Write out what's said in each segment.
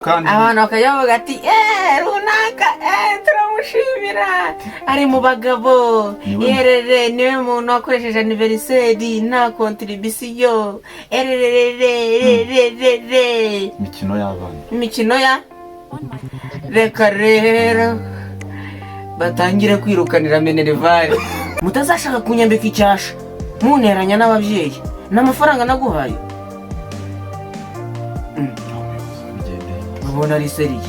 Kandi Abantu bakajya bavuga ati: "Eee, runaka, eee, turamushimira, ari mu bagabo." Erere, niwe muntu wakoresheje anniversaire nta contribution, ererererererere. Imikino y'abana. Imikino ya reka rero batangire kwirukanira minerval. Mutazashaka kunyambika icyasha munteranya n'ababyeyi n'amafaranga naguhaye. Umuyobozi wabigendeye. Babona ari sérieux.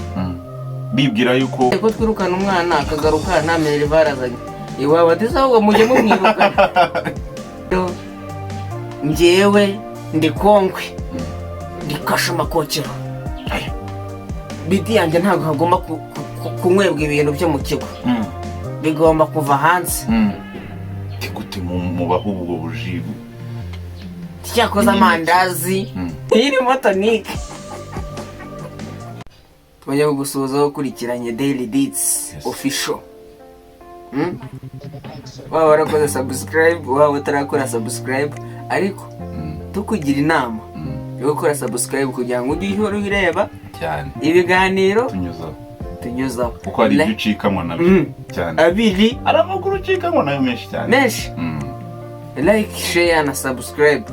Bibwira yuko Ko twirukana umwana akagaruka nta minerval azanye iwabo, ati: "Ahubwo mujye mumwirukana." Njyewe ndi konkwe, ndi kashamakokero, biti yanjye ntabwo hagomba kunywebwa ibintu byo mu kigo, bigomba kuva hanze. Ni gute mubaho ubwo bujibu? Cyakoze amandazi irimo tonic. Tujya kugusuhuza ukurikiranye Daily Deeds Official. Waba warakoze subscribe, waba utarakora subscribe, ariko tukugira inama yo gukora subscribe kugira ngo ujye uhora ureba ibiganiro tunyuzaho. Tunyuzaho. Kuko hari ibyo ucikanwa nabyo cyane. Abiri. Hari amakuru ucikanwa nayo menshi cyane. Menshi. Like, share na subscribe,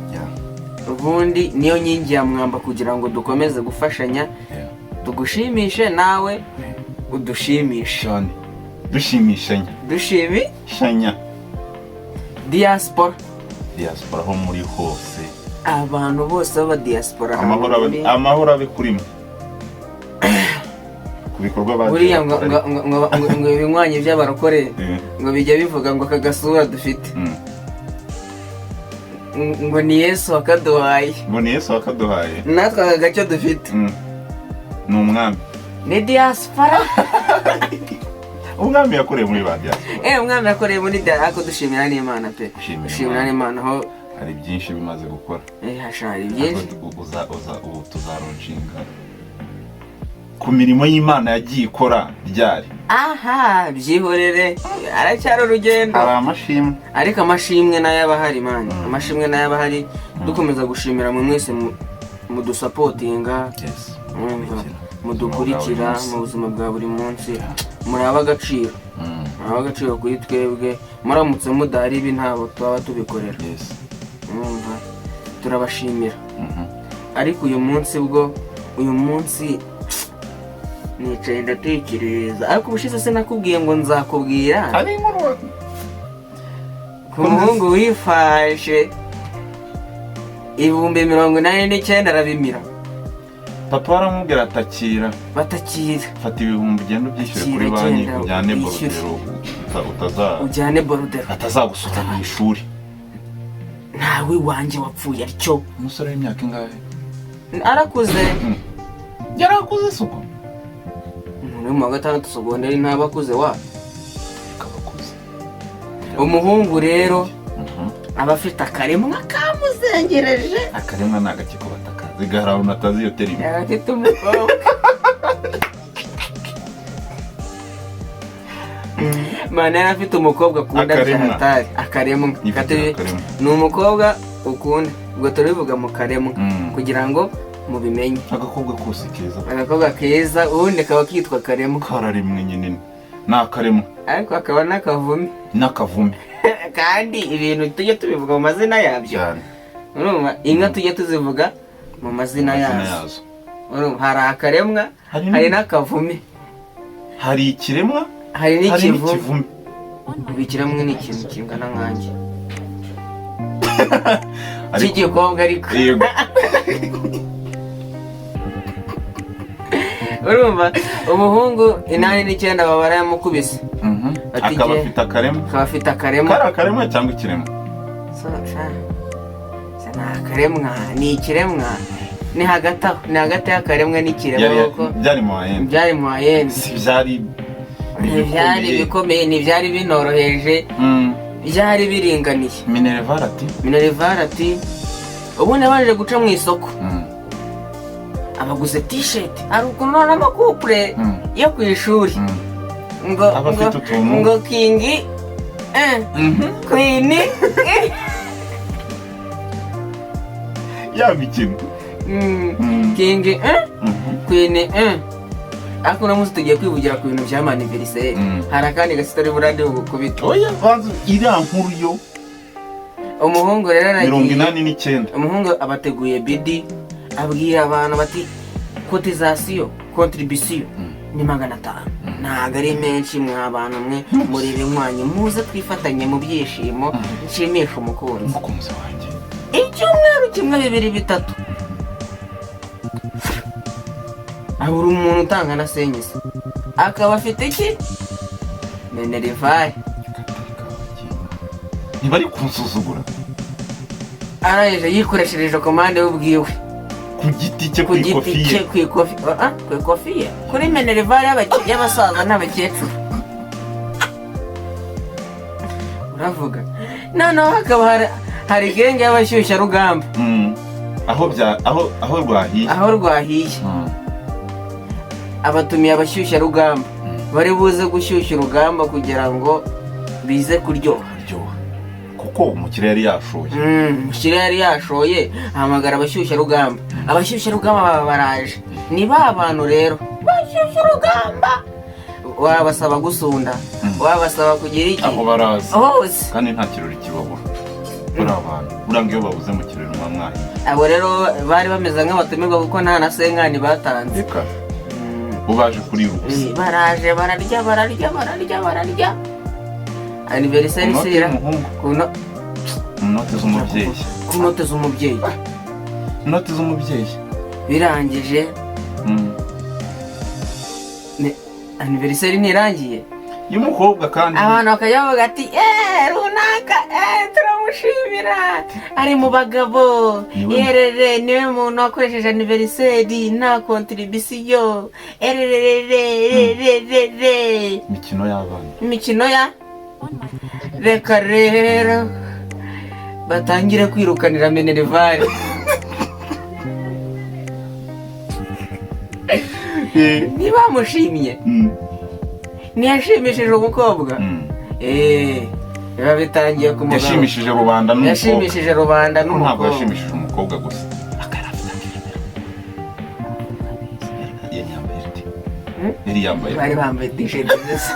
ubundi niyo nkingi ya mwamba kugira ngo dukomeze gufashanya, tugushimishe nawe udushimishe. Cyane, dushimishanya. Dushimi Shanya. Diaspora. Diaspora, aho muri hose. Abantu bose b'aba diaspora. Amahoro abe, amahoro abe kuri mwe ku bikorwa bagiye Buriya ngo bakora. ngo ibinywanyi by'abarokore ngo bijya bivuga ngo aka gasura dufite ngo ni Yesu wakaduhaye. Ngo ni Yesu wakaduhaye. Natwe aka gacyo dufite Ni umwami. Ni diaspora. Umwami yakoreye muri ba diaspora. Umwami yakoreye muri diaspora, ariko dushimira n'Imana pe. Dushimira Dushimira Imana. n'Imana aho. Hari byinshi bimaze gukora. Hashari byinshi. Ariko uza uza ubu tuzalaunchinga ku mirimo y'Imana yagiye ikora ryari. Aha byihorere, aracyari urugendo. Hari amashimwe. Ariko amashimwe nayo aba ahari, man. Amashimwe nayo aba ahari. Dukomeza gushimira mwe mwese mudusupportinga, mwumva, mudukurikira mu buzima bwa buri munsi. Muri ab'agaciro, muri ab'agaciro kuri twebwe. Muramutse mudahari, ibi ntabwo twaba tubikorera. Mwumva, turabashimira. Ariko uyu munsi bwo, uyu munsi nicaye ndatekereza, ariko ubushize sinakubwiye ngo nzakubwira Hari inkuru ku muhungu wifashe 89,000 arabimira. Papa aramubwira atakira. Batakira. Fata ibihumbi, ugende ubyishyure Akira, kuri banki, genda ujyane wishyure. borudero utaza Ujyane borudero. Atazagusuka mu ishuri. Ntawe wanjye wapfuye atyo. Umusore w'imyaka ingahe? Arakuze. Yari akuze se ubwo? Umuntu uri mu wa gatandatu secondaire ntaba akuze wa? Akaba akuze. Umuhungu rero aba afite akaremwa kamuzengereje. Akaremwa ni agakiko batakazi gahara abantu batazi iyo terime. Yaba afite umukobwa. Mana, yari afite umukobwa akunda. Akaremwa. Byahatari akaremwa. Yivugira akaremwa. Ni umukobwa ukunda, ubwo turabivuga mu karemwa kugira ngo mubimenye. Agakobwa kose keza. Agakobwa keza ubundi kaba kitwa karemwa. Kararemwe nyine, ni akaremwa. Ariko akaba n'akavume. N'akavume. Kandi ibintu tujye tubivuga mu mazina yabyo. Cyane. Urumva, inka tujye tuzivuga mu mazina Amazina yazo. yazo. Urumva, hari akaremwa, Hari hari n'akavume. Hari ikiremwa. Hari Hari n'ikivume. n'ikivume. Ubu ikiremwa ni ikintu kingana nkanjye Ariko cy'igikobwa ariko. Yego. Urumva, umuhungu 89 baba barayamukubise. Ati Akaba afite akaremwa. Akaba afite akaremwa. Kari akaremwa cyangwa ikiremwa? So, ni akaremwa, ni ikiremwa, ni hagati aho, ni hagati y'akaremwa n'ikiremwa kuko Byari mu wayeni. Byari mu wayeni. Si byari Ntibyari bikomeye, ntibyari binoroheje, byari biringaniye. Minerval ati Minerval ati ubundi yabanje guca mu isoko, abaguze t-shirt. Hari ukuntu noneho amacouple yo ku ishuri ngo Aba afite ngo utuntu. Ngo king, queen. Ya mikino. King, queen, Ariko uno munsi tugiye kwivugira ku bintu bya anniversaire. Hari akandi gasitari burandi bugukubita. Oya, banza iriya nkuru yo. Umuhungu rero aragiye. 89. Umuhungu abateguye bidi, abwira abantu bati cotisation, contribution ni 500, ntabwo ari menshi, mwa bantu mwe muri binywanyi, muze twifatanye mu byishimo, nshimisha umukunzi. Umukunzi wanjye. Icyumweru kimwe, bibiri, bitatu, habura umuntu utanga na senyisi, akaba afite iki? Minerval. Ntibari kunsuzugura. Arangije yikoreshereje commande we ubwiwe. Ku giti cye. Ku Ku giti ikofi cye. Ye. Ku ikofi, ku ikofi ye, kuri minerval y'abasaza n'abakecuru. Uravuga noneho hakaba hari gang y'abashyushyarugamba. Aho bya aho rwahiye. Aho rwahiye. Abatumiye abashyushyarugamba bari buze gushyushya urugamba kugira ngo bize kuryoha. Kuryoha kuko umukire yari yashoye. Umukire yari yashoye, ahamagara abashyushyarugamba. Abashyushyarugamba baba baraje. Ni ba bantu rero bashyushya urugamba, wabasaba gusunda, wabasaba kugira iki, aho baraza hose. Kandi nta kirori kibabura buriya. Abantu buriya ngo iyo babuze mu kirori muba mwahiye. Abo rero bari bameze nk'abatumirwa kuko nta na cinquante batanze. Reka, bo baje kuri gusa. Baraje, bararya, bararya, bararya, bararya, anniversaire Ku note isira y'umuhungu. Ku no- Mu note z'umubyeyi. Ku note z'umubyeyi. Inote z'umubyeyi. Birangije, anniversaire ntirangiye y'umukobwa kandi abantu bakajya bavuga ati: "Eee, runaka, eee, turamushimira, ari mu bagabo." Erere, niwe muntu wakoresheje anniversaire nta contribution, ererererererere. Imikino y'abana. Imikino ya reka rero batangire kwirukanira minerval. Ntibamushimye, ntiyashimishije umukobwa. Biba bitangiye kumugabo. Yashimishije rubanda n'umukobwa. Yashimishije rubanda Ntabwo n'umukobwa. yashimishije umukobwa gusa. Akari afite akemera. Yari yambaye ite? Hmm? Yari yambaye Bari bambaye t-shirt zisa.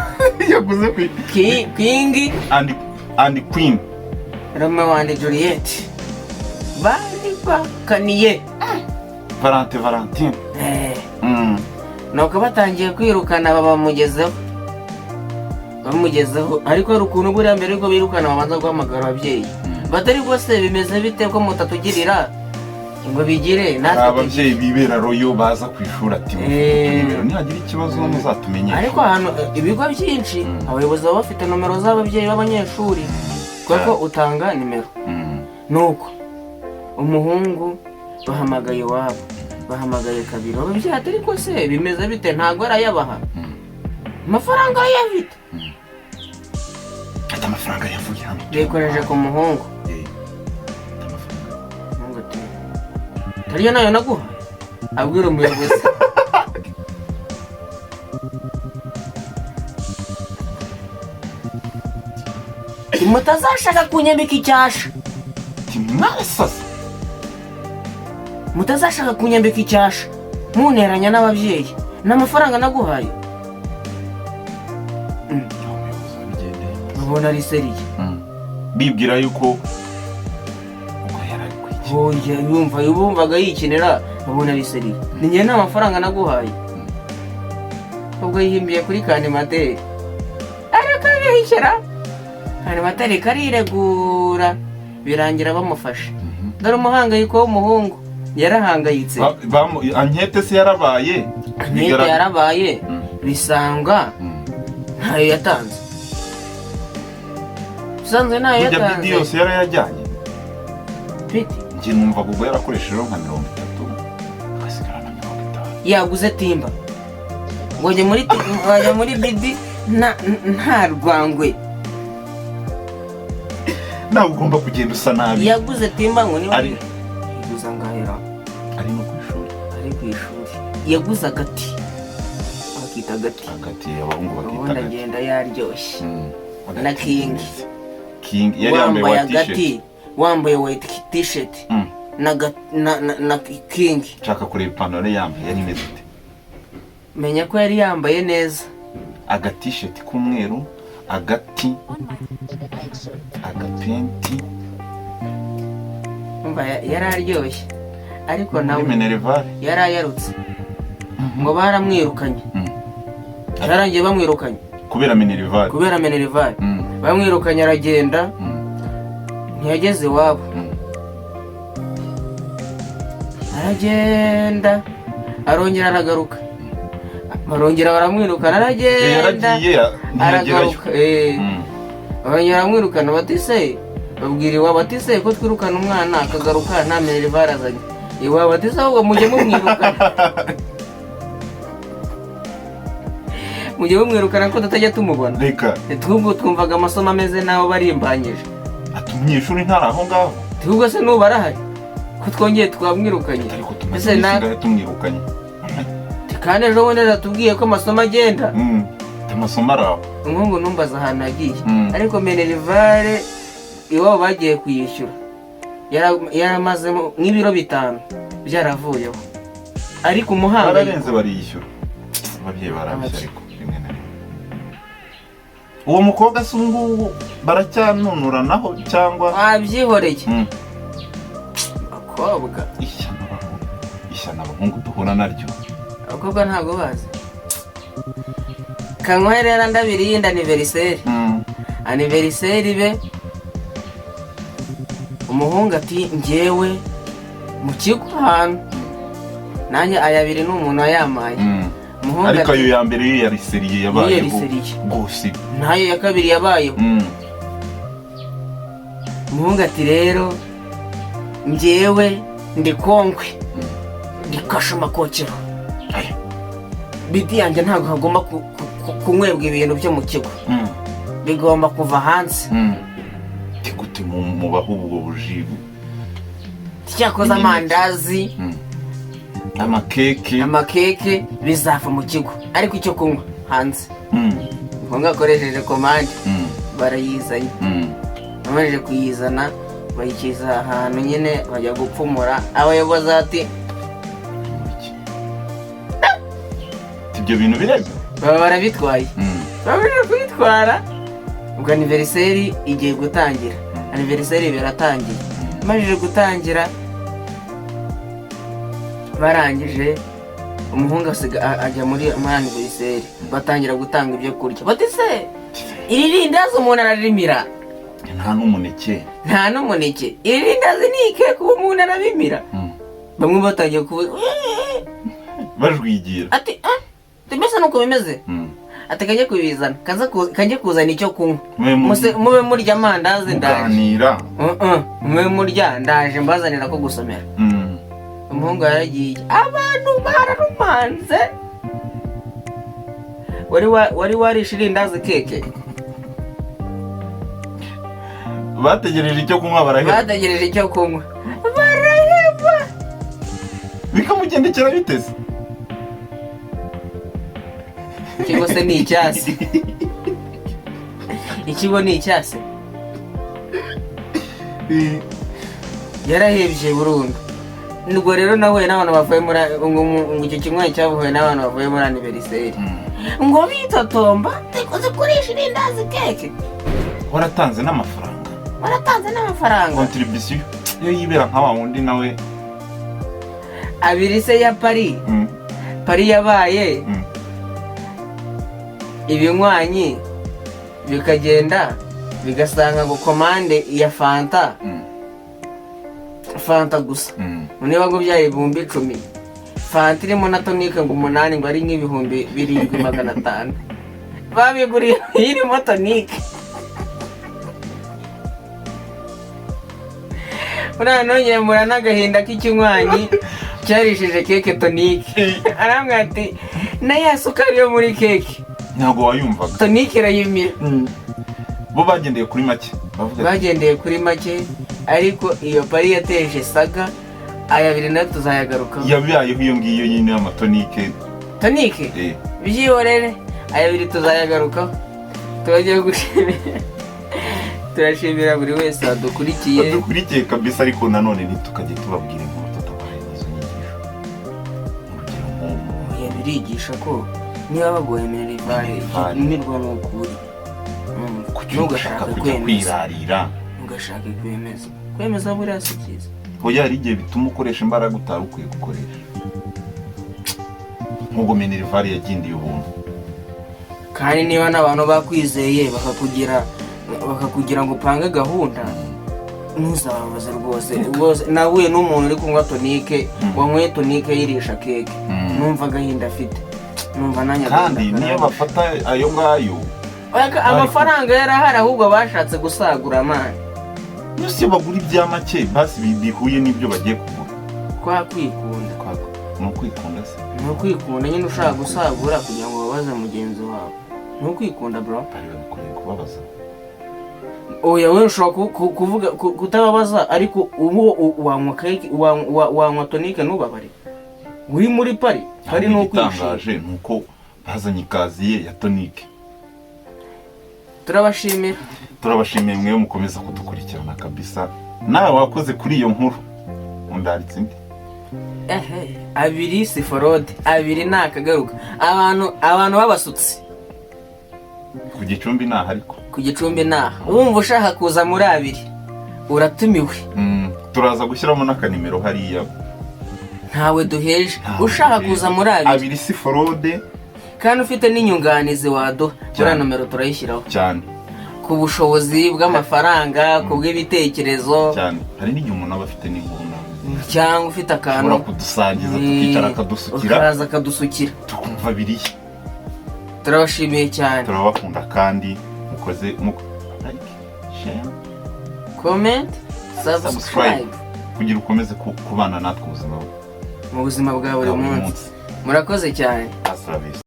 Yaguze ku King and queen. Romeo and Juliet bari bakaniye. Valente, Valentine. Nuko batangiye kwirukana, babamugezeho, bamugezeho. Ariko hari ukuntu buriya mbere yuko birukana babanza guhamagara ababyeyi, batari bose: "Bimeze bite ko mutatugirira ngo bigire Hari natwe ababyeyi bibera royo, baza ku ishuri ati: "Mufite utunimero, nihagira ikibazo muzatumenyeshe." Ariko ahantu ibigo byinshi, abayobozi baba bafite nomero z'ababyeyi b'abanyeshuri, kuko utanga nimero. Nuko umuhungu bahamagaye iwabo, bahamagaye kabiri, ababyeyi ati: "Ariko se bimeze bite? Ntabwo arayabaha?" Amafaranga arayafite. Ati: "Amafaranga yavuye hano." Bikoreje ku muhungu. Ati: "Amafaranga." Umuhungu ati: "Tariyo nayo naguha." Abwira umuyobozi: "Mutazashaka kunyambika icyasha." Ati: "Mwasase." "Mutazashaka kunyambika icyasha munteranya n'ababyeyi, ni amafaranga naguhaye." Umuyobozi wabigendeye. Babona ari sérieux. Bibwira yuko ubwo yari ari kwiki. Oya, yumva bumvaga yikinira, babona ari sérieux. "Ni njye, nta mafaranga naguhaye." Ubwo yihimbiye kuri kanimateri, arakabeshyera, kanimateri kariregura, birangira bamufashe. Dore umuhangayiko w'umuhungu, yarahangayitse. Enquête se yarabaye? Enquête yarabaye, bisanga ntayo yatanze, usanzwe ntayo Burya bidi yatanze. yose yarayajyanye. Bidi. Njye numva ubwo yarakoreshejeho nka 30, agasigara na 50. Yaguze timba ngo njye muri wajya muri bidi nta rwangwe. Nawe ugomba kugenda usa nabi. Yaguze timba ngo niba yaguze angahera. Ari no ku ishuri. Ari ku ishuri, yaguze agati, bakita agati. Agati, abahungu bakita Ubundi agati. agenda yaryoshye. Agati. Na King. King yari yambaye Wambaye wa agati, t-shirt. Wambaye white t-shirt. na King. Nshaka kureba ipantaro yari yambaye, yari imeze ite? Menya ko yari yambaye neza. Agatisheti k'umweru, agati, agapenti. Umva, yari aryoshye, ariko muri nawe minerval. Yari ayarutse ngo baramwirukanye. Yarangiye bamwirukanye. Kubera minerval. Kubera minerval. Bamwirukanye aragenda. Ntiyageze iwabo. Aragenda, arongera aragaruka, barongera baramwirukana, aragenda. Yaragiye ntiyagerayo. Aragaruka. Barongera baramwirukana, bati se, babwira iwabo bati se, ko twirukana umwana akagaruka nta minerval azanye? Iwabo bati se, ahubwo mujye mumwirukana, mujye mumwirukana ko tutajya tumubona. Reka. Twubwo twumvaga amasomo ameze naho barimbanyije. Ati umunyeshuri ntari aho ngaho. Twubwo se n'ubu arahari ko twongeye twamwirukanye? Ariko tumaze Ese iminsi ingahe tumwirukanye? Kandi ejo bundi aratubwiye ko amasomo agenda. Amasomo ari aho. Umuhungu numbaza ahantu yagiye. Ariko minerval iwabo bagiye kuyishyura yaramazemo nk'ibiro 5 byaravuyeho, ariko umuhangayiko. Bararenze bariyishyura, ababyeyi barabeshya. Ariko rimwe na rimwe uwo mukobwa se ubu ngubu baracyanunuranaho cyangwa? Wabyihoreye. Abakobwa. Ishyano abahungu, ishyano abahungu duhura naryo. Abakobwa ntabwo bazi kanywa rero. Ndabiri anniversaire. Anniversaire be, umuhungu ati njyewe mu kigo ahantu nanjye aya abiri ni umuntu wayamaye. Umuhungu Ariko ati ayo ya mbere yo yari sérieux, yabayeho. Yari sérieux. Rwose. Ntayo ya kabiri yabayeho. Umuhungu ati rero njyewe ndi konkwe, ndi kashamakokero. Ay. Biti yanjye ntabwo hagomba kunywebwa ibintu byo mu kigo, bigomba kuva hanze. Ati gute mubaho ubwo bujibu? Cyakoze amandazi, Amakeke. amakeke bizava mu kigo, ariko icyo kunywa hanze. Umuhungu akoresheje komande, barayizanye. Bamaze kuyizana bayikiza ahantu nyine, bajya gupfumura, abayobozi ati Iki? Ibyo bintu biremewe? Baba barabitwaye. Bamaze kubitwara, ubwo anniversaire igiye gutangira, anniversaire biratangiye. Bamaze gutangira, barangije, umuhungu asiga ajya muri anniversaire, batangira gutanga ibyo kurya, bati se iri rindazi umuntu ararimira? Nta n'umuneke. Nta n'umuneke, iri rindazi ni ikeke, ubu umuntu arabimira? Bamwe batangiye kuvuga Bajwigira. Ati ah, mbese nuko bimeze. Ati kajye kubizana, kajye kuzana icyo kunywa. Mube Mube murya amandazi, ndaje. Muganira. Mube murya, ndaje mbazanira ko gusomera. Umuhungu yaragiye, abantu bararumanze. Wari warishe irindazi keke? Bategereje icyo kunywa baraheba. Bategereje icyo kunywa baraheba. Bikamugendekera biteze. Ikigo se ni icyasi? Ikigo ni icyasi? Yarahebye burundu. Ubwo rero nahuye n'abantu bavuye muri ngo icyo kinywayi cyavuye n'abantu bavuye muri anniversaire. Ngo bitotomba zikoresha irindazi keke. Waratanze n'amafaranga. Waratanze n'amafaranga. Contribution iyo yibera nka wa wundi nawe. Abiri se ya pari. Pari yabaye. Ibinywanyi bikagenda bigasanga ngo komande ya fanta, fanta gusa, niba ngo byari 10,000, fanta irimo na tonic ngo 8, ngo ari nk'7,500, babiguriye irimo tonic. Uriya nongeye mura n'agahinda k'ikinywanyi cyarishije keke tonic, arambwira ati na ya sukari yo muri keke Ntabwo wayumvaga. Tonic irayimira. Bo bagendeye kuri make bavuga ati, Bagendeye kuri make, ariko iyo pari yateje saga. Aya abiri nayo tuzayagarukaho. Yabayeho iyo ngiyo nyine y'amatonike. Tonic. Byihorere, aya abiri tuzayagarukaho. Turagiye gushimira. Turashimira buri wese wadukurikiye. Badukurikiye kabisa, ariko nanone ntitukajye tubabwira inkuru tutabahaye izo nyigisho. Urugero nk'ubu. Oya, birigisha ko niba baguhaye minerval, Minerval. nirwa ni ukuri. Kuki Ntugashake ushaka kujya kwemeza. kwirarira? Ntugashake kwemeza. Kwemeza buriya si byiza. Hoya, hari igihe bituma ukoresha imbaraga utari ukwiye gukoresha, nk'ubwo minerval yagindiye ubuntu. Kandi niba n'abantu bakwizeye bakakugira ngo upange gahunda, ntuzababaze rwose rwose. Nahuye n'umuntu uri kunywa tonic, wanyweye tonic yirisha cake. Numva agahinda afite, numva nanjye Kandi agahinda niyo karanyishe. bafata ayo ngayo. Oya, amafaranga yarahari, ahubwo bashatse gusagura amani. Niyo si bagura ibya make basi bihuye n'ibyo bagiye kugura. Kwa kwikunda. Ni ukwikunda se? Ni ukwikunda nyine, ushaka gusagura kugira ngo ubabaze mugenzi wawe, ni ukwikunda, bro. Bari babikoreye kubabaza. Oya, we ushobora kuvuga kutababaza, ariko ubu wanywa cake, wanywa tonic ntubabare uri muri party. Party ni ukwishima. Igitangaje ni uko bazanye ikaziye ya tonic. Turabashimira. Turabashimiye mwewe mukomeza kudukurikirana kabisa. Nawe wakoze kuri iyo nkuru, undaritse indi. Ehe, abiri si forode, abiri ni akagaruka. Abantu b'abasutsi. Ku Gicumbi ntaho ariko. Ku Gicumbi naha, wumva ushaka kuza muri abiri, uratumiwe. Turaza gushyiramo n'akanimero hariya. Ntawe duheje. Ntawe Ushaka duheje. kuza muri abiri. Abiri si forode. Kandi ufite n'inyunganizi waduha, buriya nomero turayishyiraho. Cyane. Ku bushobozi bw'amafaranga, ku bw'ibitekerezo. Cyane, hari n'igihe umuntu aba afite n'inkuru nawe Cyangwa ufite akantu ushobora kudusangiza, tukicara akadusukira. Ukaza akadusukira. Tukumva biriya. Turabashimiye cyane. Turabakunda kandi mukoze like, share, Comment, subscribe. Subscribe kugira ukomeze kubana natwe ubuzima Mu buzima bwa buri bwa buri munsi. munsi. Murakoze cyane. Hasta la vista.